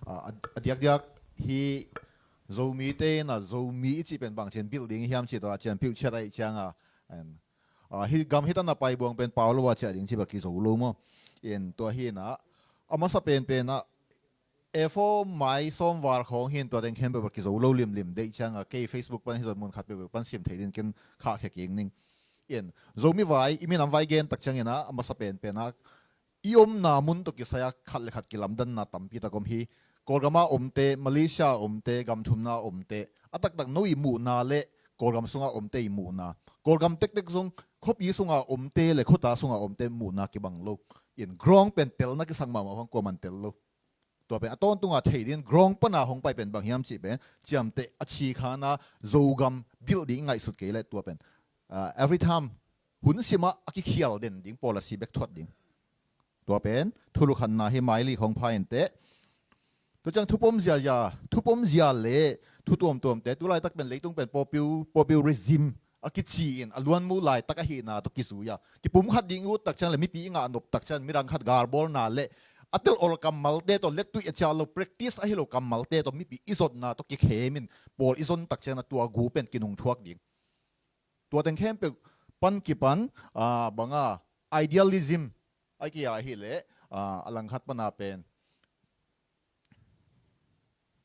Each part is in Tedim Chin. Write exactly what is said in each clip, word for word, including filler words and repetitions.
a, a diakdiak hi Zomite in a Zomi i cih pen bangci in build ding hiam cih tawh a cian piuh ciat ahih cianga, hih gam hita na pai buang pen pau lo a ciah ding cih bel kizo lo maw. In tua hi in a, a masa penpen ah F O mai sawmval khawng hi in tua teng khempeuh bel kizo lo limlim deih cianga kei Facebook pan hi zong mun khat peuhpeuh pan sim thei ding ken khahkhia kik ning. In Zomi vai i minam vai gen tak ciangin a, a masa penpen ah i omna mun tawh kisai a khat le khat kilamdanna tampi tak om hi. Kawlgam a omte, Malaysia a omte, gam thumna a omte, a taktak no i muhna le Kawlgam sunga omte i muhna, Kawlgam tektek zong khuapi sunga omte le khuata sunga omte muhna kibang lo. In ground pen telna kisak mahmah hong kuaman tel lo. Tua pen a tawntunga thei ding ground pana hong pai pen bang hiam cih pen ciamteh a cikhana Zogam build ding i ngaihsut kei leh tua pen, ah, every time hun simah a kikhial den ding policy bek thuat ding. Tua pen thulu khanna hi. Maili khong pha inteh. Tua ciang thupom ziazia, thupom zia le thu tuamtuamte tulaitak pen leitung pen popiu, popiu regime a kici in a luanmu laitak ahihna tawh kizui a, kipum khat ding i ut tak ciang le mipi i ngah nop tak ciang midang khat galbawlna le a tel ol kammalte tawh lettuih a ciah lo practice ahi lo kammalte tawh mipi i zotna tawh kikhem in pawl i zon tak ciang a tua gu pen kinungthuak ding. Tua teng khempeuh pan kipan, ah, banga idealism a kia ahileh, ah, a langkhat pana pen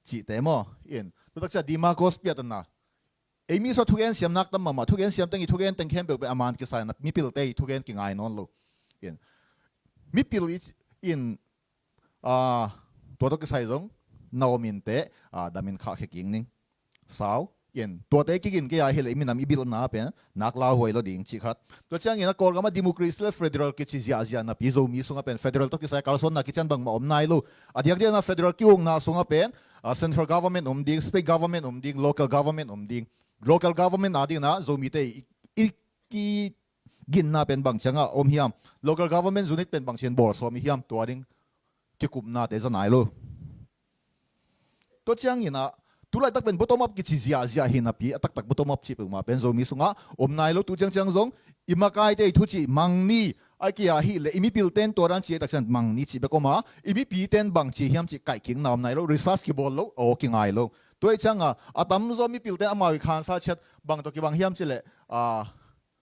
cihte maw. In tutak cia Demarcus piatana ei mi sua thugen siam nak tam mahmah, thugen siam teng i thugen teng khempeuh pen a man kisai na mipilte i thugen kingai nawn lo. In mipil i in, ah, tua tawh kisai zong na om inteh, ah, damin khahkhia kik ning. Sau in tuate kigin kei a hileh i minam i bilhna pen nak lauhuai lo ding cih khat. Tua ciangin a Kawlgam a democracy le federal kici ziahziah napi Zomi sungah pen federal tawh kisai kalsuanna kician bangmah om nai lo. A diakdiakna federal kiukna sungah pen, ah, central government om ding, state government om ding, local government om ding. Local government a dingna Zomite i, i ki ginna pen bang ciangah om hiam? Local government unit pen bang cian bawlsawm i hiam? Tua ding kikupnate za nai lo. Tua ciangin ah tulaitak pen bottom up kici ziahziah hi napi a taktak bottom up cih peuhmah pen Zomi sungah om nai lo. Tu ciangciang zong i makaite i thucih mangni a kia hileh i mipilten tua dan cih tak cian mangni cih bek om a, i mipiten bang ci hiam cih kaihkikna om nai lo. Research kibawl lo, aw kingai lo. Tua i ciangah a tamzaw mipilten amau i khansa ciat bang tawh kibang hiam cileh, ah,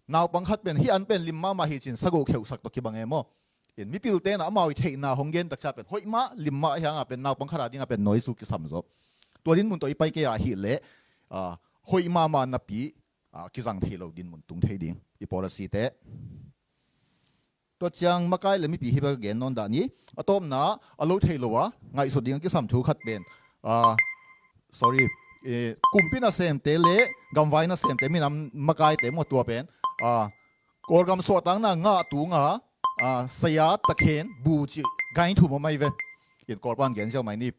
naupang khat pen hih an pen lim mahmah hi cin sagoh kheuhsak tawh kibang e maw. In mipilten ah amau i theihna hong gen takcia pen hoih mah lim mah hiangah pen naupang khat a dingah pen noise kisam zawh. Tua dinmun tawh i pai kei a hileh, ah, hoih mahmah napi, ah, kizang thei lo dinmun tung thei ding i policy te. Tua ciang makai le mipi hi bek gen nawn dah ni. A tawpna a lo thei lo a ngaihsut ding a kisam thu khat pen, ah, sorry, eh, kumpi nasemte le gamvai nasemte minam makaite maw tua pen, ah, Kawlgam suahtakna ngah tunga, ah, saya takhen bu cih gainthum a mai ve. In Kawlpan gen ziau mai ni.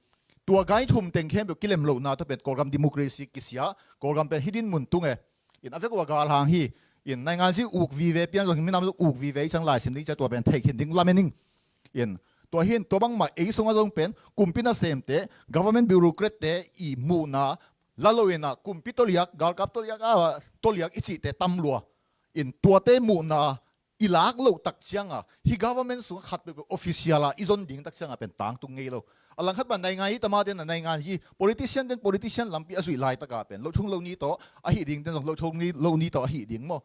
Tua gainthum teng khempeuh kilem lohna tawh pen Kawlgam democracy kisia, Kawlgam pen hih dinmun tung e. In a vek uh a galhang hi. In naingan zi uk vive pian zong minam zong uk vive i cang laisim ding cia tua pen theih khin ding lamen ing. In tua hin tua bangmah ei sungah zong pen kumpi nasemte, government bureaucrat te i muhna la lo in ah kumpi toliak, galkap toliak, ah, toliak i cihte tam lua. In tuate muhna i lak loh tak cianga hih government sungah khat peuhpeuh official a i zon ding tak cianga pen tangtung ngei lo. A langkhat pan naingan i tamate na naingan i politician ten politician lampi a zuih laitaka pen loh thung lo ni tawh ahi ding ten zong loh thung ni, lo ni tawh ahi ding maw.